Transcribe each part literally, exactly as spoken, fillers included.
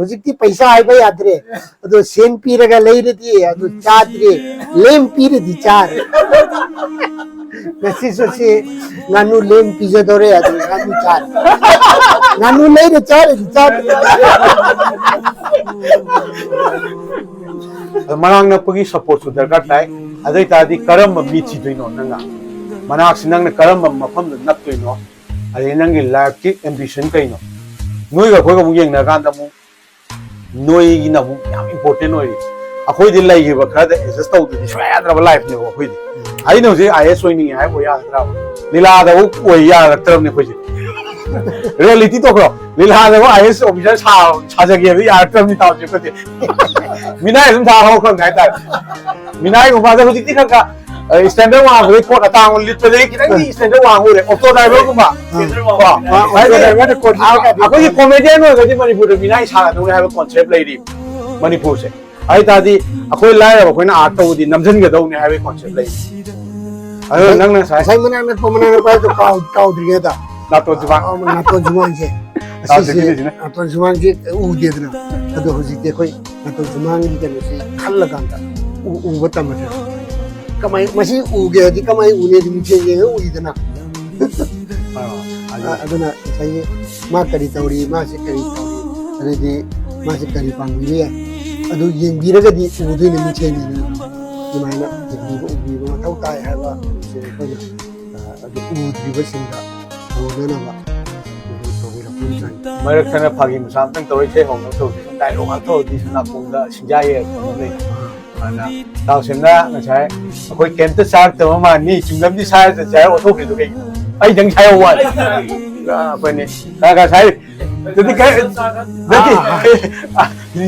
ꯍꯧꯖꯤꯛꯇꯤ ꯄꯩꯁꯥ ꯍꯥꯏꯕ ꯌꯥꯗ꯭ꯔꯦ꯫ ꯑꯗꯣ ꯁꯦꯟ ꯄꯤꯔꯒ ꯂꯩꯔꯗꯤ ꯑꯗꯨ ꯆꯥꯗ꯭ꯔꯦ, ꯂꯦꯝ ꯄꯤꯔꯗꯤ ꯆꯥꯔꯦ꯫ ꯉꯁꯤꯁꯨ ꯁꯤ ꯉꯥꯅꯨ ꯂꯦꯝ ꯄꯤꯖꯗꯧꯔꯦ, ꯑꯗꯨ ꯉꯥꯅꯨ ꯆꯥꯔꯦ꯫ ꯉꯥꯅꯨ ꯂꯩꯔ ꯆꯥꯔꯗꯤ ꯆꯥꯗ꯭ꯔꯦ꯫ ꯑꯗꯣ ꯃꯅꯥꯛ ꯅꯛꯄꯒꯤ ꯁꯞꯄꯣꯔꯠꯁꯨ ꯗꯔꯀꯥꯔ ꯇꯥꯏ꯫ ꯑꯗꯨ ꯑꯣꯏꯇꯥꯔꯗꯤ ꯀꯔꯝꯕ ꯃꯤ ꯊꯤꯗꯣꯏꯅꯣ? ꯅꯪꯅ ꯃꯅꯥꯛꯁꯤ ꯅꯪꯅ ꯀꯔꯝꯕ ꯃꯐꯝꯗ ꯅꯞꯇꯣꯏꯅꯣ? ꯑꯗꯩ ꯅꯪꯒꯤ ꯂꯥꯏꯐꯀꯤ ꯑꯦꯝꯕꯤꯁꯟ ꯀꯩꯅꯣ? ꯅꯣꯏꯒ ꯑꯩꯈꯣꯏꯒ ꯑꯃꯨꯛ ꯌꯦꯡꯅꯔꯀꯥꯟꯗ ꯑꯃꯨꯛ ꯅꯣꯏꯒꯤꯅ ꯑꯃꯨꯛ ꯌꯥꯝ ꯏꯝꯄꯣꯔꯇꯦꯟ ꯑꯣꯏꯔꯤ꯫ ꯑꯩꯈꯣꯏꯗꯤ ꯂꯩꯈꯤꯕ ꯈꯔꯗ ꯑꯦꯗꯖꯁ ꯇꯧꯗ꯭ꯔꯗꯤ ꯁꯨꯡꯌꯥ ꯌꯥꯗ꯭ꯔꯕ ꯂꯥꯏꯐꯅꯦꯕ ꯑꯩꯈꯣꯏꯗꯤ꯫ ꯑꯩꯅ ꯍꯧꯖꯤꯛ ꯑꯥꯏ ꯑꯦꯁ ꯑꯣꯏꯅꯤꯡꯉꯦ ꯍꯥꯏꯕ ꯌꯥꯒꯗ꯭ꯔꯕ? ꯂꯤꯂꯥꯗꯕꯨ ꯑꯣꯏ ꯌꯥꯔꯛꯇ꯭ꯔꯕꯅꯦ ꯑꯩꯈꯣꯏꯁꯦ꯫ ꯔꯤꯌꯦꯂꯤꯇꯤ ꯇꯧꯈ꯭ꯔꯣ꯫ ꯂꯤꯂꯥꯗꯕꯨ ꯑꯥꯏ ꯑꯦꯁ ꯑꯣꯐꯤꯁꯔ ꯁꯥ ꯁꯥꯖꯒꯦ ꯍꯥꯏꯕ ꯌꯥꯔꯛꯇ꯭ꯔꯕꯅꯤ ꯇꯥꯎꯁꯦ ꯑꯩꯈꯣꯏꯁꯦ꯫ ꯃꯤꯅꯥꯏ ꯑꯗꯨꯝ ꯁꯥ ꯍꯧꯈ꯭ꯔꯕꯅꯦ ꯍꯥꯏꯇꯥꯔꯦ꯫ ꯃꯤꯅꯥꯏꯒꯨꯝꯕ ꯑꯗꯣ ꯍꯧꯖꯤꯛꯇꯤ ꯈꯔ ꯈꯔ ꯏꯁꯇꯦꯟꯗꯔ ꯋꯥꯡꯕꯗꯒꯤ ꯄꯣꯠ ꯑꯇꯥꯡꯕ ꯂꯤꯠꯄꯗꯒꯤ ꯈꯤꯇꯪꯗꯤ ꯏꯁꯇꯦꯟꯗꯔ ꯋꯥꯡꯕ ꯎꯔꯦ꯫ ꯑꯣꯇꯣ ꯗ꯭ꯔꯥꯏꯚꯔꯒꯨꯝꯕ ꯀꯣ, ꯍꯥꯏꯗꯤ ꯑꯩꯈꯣꯏꯒꯤ ꯀꯣꯃꯦꯗꯤꯌꯟ ꯑꯣꯏꯔꯒꯗꯤ ꯃꯅꯤꯄꯨꯔꯗ ꯃꯤꯅꯥꯏ ꯁꯥꯒꯗꯧꯅꯦ ꯍꯥꯏꯕ ꯀꯣꯟꯁꯦꯞ ꯂꯩꯔꯤ ꯃꯅꯤꯄꯨꯔꯁꯦ꯫ ꯑꯗꯨ ꯇꯥꯔꯗꯤ ꯑꯩꯈꯣꯏ ꯂꯥꯏꯔꯕ ꯑꯩꯈꯣꯏꯅ ꯑꯥꯔꯠ ꯇꯧꯕꯗꯤ ꯅꯝꯁꯤꯟꯒꯗꯧꯅꯦ ꯍꯥꯏꯕꯒꯤ ꯀꯣꯟꯁꯦꯞ ꯂꯩ꯫ ꯑꯗꯣ ꯅꯪꯅ ꯉꯁꯥꯏ ꯉꯁꯥꯏ ꯃꯅꯥꯛ ꯅꯛꯄ ꯃꯅꯥꯛ ꯅꯛꯄ ꯍꯥꯏꯗꯣ ꯀꯥꯎ- ꯀꯥꯎꯗ꯭ꯔꯤꯉꯩꯗ ꯅꯥꯇꯣꯟ ꯁꯨꯃꯥꯡ꯫ ꯑ, ꯅꯥꯇꯣꯟ ꯁꯨꯃꯥꯡꯁꯦ꯫ ꯅꯥꯇꯣꯟ ꯑꯁꯤꯁꯦ ꯁꯨꯃꯥꯡꯁꯤꯅ꯫ ꯅꯥꯇꯣꯟ ꯁꯨꯃꯥꯡꯁꯦ ꯎꯗꯦꯗꯅ꯫ ꯑꯗꯣ ꯍꯧꯖꯤꯛꯇꯤ ꯑꯩꯈꯣꯏ ꯅꯥꯇꯣꯟ ꯁꯨꯃꯥꯡꯒꯤ ꯀꯩꯅꯣꯁꯤ ꯈꯜꯂꯀꯥꯟꯗ ꯎ- ꯎꯕ ꯇꯝꯃꯗ꯭ꯔꯦ꯫ ꯀꯃꯥꯏ ꯃꯁꯤ ꯎꯒꯦ ꯍꯥꯏꯗꯤ ꯀꯃꯥꯏ ꯎꯅꯤ? ꯑꯗꯨꯝ ꯃꯤꯡꯁꯦꯜ ꯌꯦꯡꯉ ꯎꯏꯗꯅ꯫ ꯑꯥ, ꯑꯗꯨ ꯑ- ꯑꯗꯨꯅ ꯉꯁꯥꯏꯒꯤ ꯃꯥ ꯀꯔꯤ ꯇꯧꯔꯤ, ꯃꯥꯁꯤ ꯀꯔꯤ ꯇꯧꯔꯤ, ꯑꯗꯩꯗꯤ ꯃꯥꯁꯤ ꯀꯔꯤ ꯄꯥꯝꯕꯤꯕ ꯌꯥꯏ, ꯑꯗꯨ ꯌꯦꯡꯕꯤꯔꯒꯗꯤ ꯎꯗꯣꯏꯅꯤ, ꯃꯤꯡꯁꯦꯜ ꯌꯦꯡꯉꯒ꯫ ꯑꯗꯨꯃꯥꯏꯅ ꯌꯦꯡꯕꯤꯕ ꯎꯕꯤꯕ ꯃꯊꯧ ꯇꯥꯏ ꯍꯥꯏꯕ ꯑꯁꯤ ꯑꯩꯈꯣꯏꯅ, ꯑ, ꯑꯗꯨ ꯎꯗ꯭ꯔꯤꯕꯁꯤꯡꯗ ꯎꯅꯅꯕ ꯑꯩꯈꯣꯏ ꯇꯧꯕꯤꯔꯛꯄ ꯑꯣꯏꯇꯥꯔꯗꯤ꯫ ꯃꯔꯛ ꯊꯠꯅ ꯐꯥꯒꯤ ꯃꯆꯥ ꯑꯝꯇꯪ ꯇꯧꯔ ꯏꯁꯩ ꯍꯧꯅꯕ ꯇꯧꯁꯤ꯫ ꯗꯥꯏꯂꯣꯛ ꯉꯥꯛ ꯇꯧꯔꯗꯤ ꯁꯅꯥꯀꯣꯡꯗ ꯁꯤꯡꯖꯥ ꯌꯩꯔꯛꯄ ꯑꯃ ꯂꯩ꯫ ꯑꯗꯨꯅ ꯇꯥꯎꯁꯦꯝꯅ ꯉꯁꯥꯏ ꯑꯩꯈꯣꯏ ꯀꯩꯝꯇ ꯆꯥꯔꯛꯇꯕ ꯃꯥꯟꯅꯤ, ꯆꯨꯝꯅꯝꯗꯤ ꯁꯥꯏꯔ ꯆꯠꯁꯦ ꯍꯥꯏꯔ ꯑꯣꯟꯊꯣꯛꯈ꯭ꯔꯤꯗꯣ ꯀꯩꯒꯤꯅꯣ? ꯑꯩꯗꯪ ꯁꯥꯏꯍꯧ ꯋꯥꯅꯤ꯫ ꯑꯩꯈꯣꯏꯅꯤ ꯈꯔ ꯈꯔ ꯁꯥꯏ꯫ ꯑꯗꯨꯗꯤ ꯀꯩ- ꯅꯠꯇꯦ꯫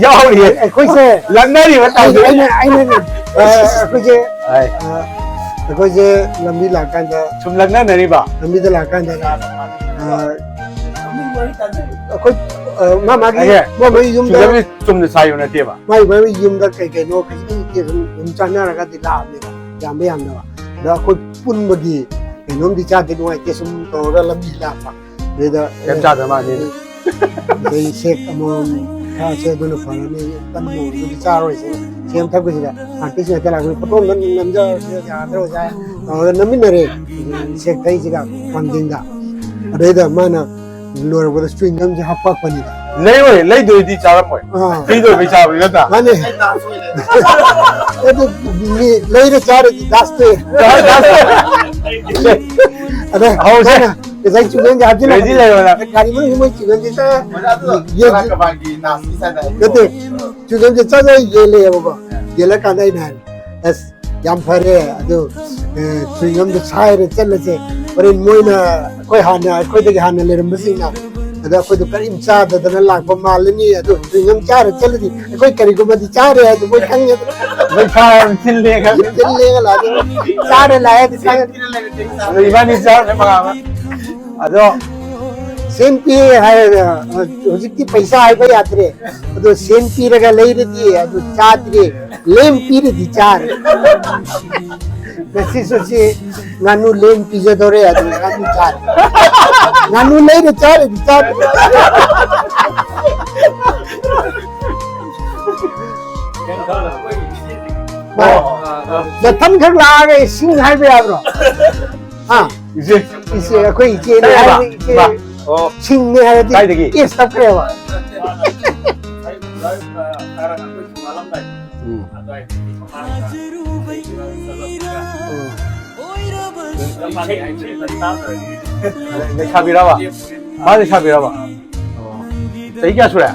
ꯌꯥꯎꯔꯤꯌꯦ꯫ ꯑꯩꯈꯣꯏꯁꯦ ꯂꯛꯅꯔꯤꯕ ꯑꯩꯅ ꯇꯥꯏꯞꯇ꯫ ꯑꯩꯅ ꯑꯩꯅ ꯑ, ꯑꯩꯈꯣꯏꯁꯦ ꯑꯥꯏ꯫ ꯑ, ꯑꯩꯈꯣꯏꯁꯦ ꯂꯝꯕꯤ ꯂꯥꯛꯀꯥꯟꯗ ꯁꯨꯝ ꯂꯛꯅꯅꯔꯤꯕ꯫ ꯂꯝꯕꯤꯗ ꯂꯥꯛꯀꯥꯟꯗ ꯑ, ꯑꯩꯈꯣꯏ ꯑ, ꯃꯥ ꯃꯥꯒꯤ ꯑꯩꯁꯦ ꯃꯥ ꯃꯥꯒꯤ ꯌꯨꯝꯗ ꯆꯨꯝꯅ ꯆꯨꯝꯅ ꯁꯥꯏꯕ ꯅꯠꯇꯦꯕ꯫ ꯃꯥꯏ ꯃꯥꯏ ꯌꯨꯝꯗ ꯀꯩ ꯀꯩꯅꯣ ꯈꯤꯇꯪ ꯑꯗꯨꯝ ꯆꯥꯟꯅꯔꯒꯗꯤ ꯂꯥꯛꯑꯕꯅꯦꯕ, ꯌꯥꯝꯕ ꯌꯥꯝꯗꯕ꯫ ꯑꯗ ꯑꯩꯈꯣꯏ ꯄꯨꯟꯕꯒꯤ ꯀꯩꯅꯣꯝꯗꯤ ꯆꯥꯗꯦ, ꯅꯨꯡꯉꯥꯏꯇꯦ ꯁꯨꯝ ꯇꯧꯔꯒ ꯂꯝꯕꯤ ꯂꯥꯛꯄ꯫ ꯑꯗꯨꯗ ꯀꯩꯝ ꯆꯥꯗ ꯃꯥꯜꯂꯦ꯫ ꯑꯗꯩ ꯁꯦꯛ ꯑꯃꯃꯝ ꯁꯥꯁꯦ ꯑꯗꯨꯅ ꯐꯔꯅꯤ, ꯀꯟꯕ ꯑꯣꯏꯔꯒꯗꯤ ꯆꯥꯔꯣꯏꯁꯦ꯫ ꯁꯦꯝ ꯊꯛꯄꯁꯤꯗ ꯑꯥꯔꯇꯤꯁ ꯉꯥꯛꯇ ꯂꯥꯛꯄꯅꯤ, ꯐꯣꯇꯣ ꯑꯝꯇ ꯅꯝꯖꯔꯁꯦ, ꯌꯥꯗ꯭ꯔꯣ ꯑꯣꯖꯥ? ꯇꯧꯔꯒ ꯅꯝꯃꯤꯟꯅꯔꯦ ꯁꯦꯛ ꯊꯛꯏꯁꯤꯒ ꯄꯥꯡꯖꯤꯡꯒ꯫ ꯑꯗꯩꯗ ꯃꯥꯅ ꯂꯣꯏꯔꯛꯄꯗ ꯆ꯭ꯋꯤꯡꯒꯝꯁꯦ ꯍꯥꯞꯄꯛꯄꯅꯤꯗ꯫ ꯂꯩꯔꯣꯏ, ꯂꯩꯗꯣꯏꯗꯤ ꯆꯥꯔꯝꯃꯣꯏ꯫ ꯑꯥ꯫ ꯐ꯭ꯔꯤꯗ ꯑꯣꯏꯕꯩ ꯆꯥꯕꯅꯤ ꯅꯠꯇ꯭ꯔꯥ? ꯃꯥꯅꯦ꯫ ꯑꯗꯨ ꯃꯤ ꯂꯩꯔ ꯆꯥꯔꯗꯤ ꯗꯥꯁꯇꯦ꯫ ꯗꯥꯁ, ꯗꯥꯁ꯫ ꯑꯗ ꯍꯧꯁꯦ꯫ ꯃꯥꯅ ꯉꯁꯥꯏ ꯆ꯭ꯋꯤꯡꯒꯝꯁꯦ ꯍꯥꯞꯆꯤꯜꯂꯛꯄꯅꯤ꯫ ꯔꯦꯗꯤ ꯂꯩꯔꯣ ꯅꯪ꯫ ꯒꯥꯔꯤ ꯃꯅꯨꯡꯗ ꯃꯣꯏ ꯆ꯭ꯋꯤꯡꯒꯝꯁꯦ ꯆꯥ-, ꯑꯣꯖꯥ, ꯑꯗꯨ ꯌꯦꯟ-, ꯕꯔꯥꯛ ꯑꯣꯕꯥꯃꯥꯒꯤ ꯅꯥꯁꯇꯤ ꯆꯥꯅꯕ꯫ ꯅꯠꯇꯦ꯫ ꯆ꯭ꯋꯤꯡꯒꯝꯁꯦ ꯆꯥ-, ꯆꯥ ꯌꯦꯜꯂꯦꯕꯀꯣ꯫ ꯌꯦꯜꯂꯀꯥꯟꯗ ꯑꯩꯅ ꯍꯥꯏꯔꯦ, "ꯑꯁ, ꯌꯥꯝ ꯐꯔꯦ꯫ ꯑꯗꯨ, ꯑ, ꯆ꯭ꯋꯤꯡꯒꯝꯗꯣ ꯁꯥꯏꯔ ꯆꯠꯂꯁꯦ꯫ ꯍꯣꯔꯦꯟ ꯃꯣꯏꯅ ꯑꯩꯈꯣꯏ ꯍꯥꯟꯅ, ꯑꯩꯈꯣꯏꯗꯒꯤ ꯍꯥꯟꯅ ꯂꯩꯔꯝꯕꯁꯤꯡꯅ ꯑꯗ ꯑꯩꯈꯣꯏꯗꯣ ꯀꯔꯤꯝ ꯆꯥꯗꯗꯅ ꯂꯥꯛꯄ ꯃꯥꯜꯂꯅꯤ꯫ ꯑꯗꯨ ꯆ꯭ꯋꯤꯡꯒꯝ ꯆꯥꯔ ꯆꯠꯂꯗꯤ ꯑꯩꯈꯣꯏ ꯀꯔꯤꯒꯨꯝꯕꯗꯤ ꯆꯥꯔꯦ ꯍꯥꯏꯗꯣ ꯃꯣꯏ ꯈꯪꯉꯦꯗꯅ꯫ ꯃꯣꯏ ꯐꯥꯔꯝ ꯊꯤꯜꯂꯦ ꯈꯪꯉꯦ꯫ ꯊꯤꯜꯂꯦꯒ ꯂꯥꯛꯑꯗꯤ ꯆꯥꯔ ꯂꯥꯛꯑꯦ ꯑꯗꯨ ꯈꯪꯉꯦ꯫ ꯑꯗꯣ ꯏꯕꯥꯅꯤ ꯆꯥꯔꯅꯦ ꯃꯉꯥ ꯑꯃ꯫ ꯑꯗꯣ ꯁꯦꯟ ꯄꯤꯔꯦ ꯍꯥꯏꯔꯒ ꯍꯧꯖꯤꯛꯇꯤ ꯄꯩꯁꯥ ꯍꯥꯏꯕ ꯌꯥꯗ꯭ꯔꯦ꯫ ꯑꯗꯣ ꯁꯦꯟ ꯄꯤꯔꯒ ꯂꯩꯔꯗꯤ ꯑꯗꯨ ꯆꯥꯗ꯭ꯔꯦ꯫ ꯂꯦꯝ ꯄꯤꯔꯗꯤ ꯆꯥꯔꯦ꯫ ꯉꯁꯤꯁꯨ ꯁꯤ ꯉꯥꯅꯨ ꯂꯦꯝ ꯄꯤꯖꯗꯧꯔꯦ, ꯑꯗꯨ ꯉꯥꯅꯨ ꯆꯥꯔꯦ꯫ ꯉꯥꯅꯨ ꯂꯩꯔ ꯆꯥꯔꯗꯤ ꯆꯥꯔꯦ꯫ ꯃꯊꯪ ꯈꯛ ꯂꯥꯛꯑꯒ ꯏꯁꯤꯡ ꯍꯥꯏꯕ ꯌꯥꯕ꯭ꯔꯣ? ꯍꯥ? ꯏꯆꯦ꯫ ꯏꯆꯦ, ꯑꯩꯈꯣꯏ ꯏꯆꯦꯅꯦ ꯀꯩ ꯍꯥꯏꯕ? ꯍꯥꯏꯔꯗꯤ ꯏꯆꯦ ꯏꯃꯥ꯫ ꯑꯣ꯫ ꯁꯤꯡꯅꯦ ꯍꯥꯏꯔꯗꯤ ꯀꯥꯏꯗꯒꯤ? ꯀꯦꯁ ꯇꯞꯈ꯭ꯔꯦꯕ꯫ ꯎꯝ꯫ ꯂꯩꯁꯥꯕꯤꯔꯕ? ꯃꯥ ꯂꯩꯁꯥꯕꯤꯔꯕ? ꯑꯣ꯫ ꯆꯍꯤ ꯀꯌꯥ ꯁꯨꯔꯦ?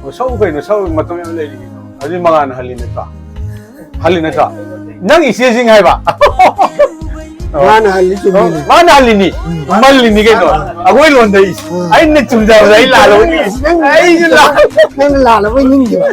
ꯑꯣ, ꯁꯛꯎ ꯀꯩꯅꯣ, ꯁꯛꯎ, ꯃꯇꯝ ꯌꯥꯝ ꯂꯩꯔꯤ ꯀꯩꯅꯣ꯫ ꯑꯗꯨꯗꯤ ꯃꯉꯥꯟꯅ ꯍꯜꯂꯤ ꯅꯠꯇ꯭ꯔꯣ? ꯍꯜꯂꯤ ꯅꯠꯇ꯭ꯔꯣ? ꯅꯪ ꯏꯆꯦꯁꯤꯡ ꯍꯥꯏꯕ? ꯃꯥꯅ ꯍꯜꯂꯤ ꯆꯨꯝꯃꯤꯅꯦ꯫ ꯃꯥꯅ ꯍꯜꯂꯤꯅꯤ꯫ ꯎꯝ꯫ ꯃꯜꯂꯤꯅꯤ ꯀꯩꯅꯣ꯫ ꯑꯩꯈꯣꯏ ꯂꯣꯟꯗ ꯏ-, ꯎꯝ꯫ ꯑꯩꯅ ꯆꯨꯝꯖꯕꯗ ꯑꯩ ꯂꯥꯜꯂꯕ ꯅꯤꯡꯉꯤ꯫ ꯅꯪ, ꯑꯩꯁꯨ ꯂꯥꯜ- ꯅꯪꯅ ꯂꯥꯜꯂꯕꯣꯏ ꯅꯤꯡꯗꯦꯕ꯫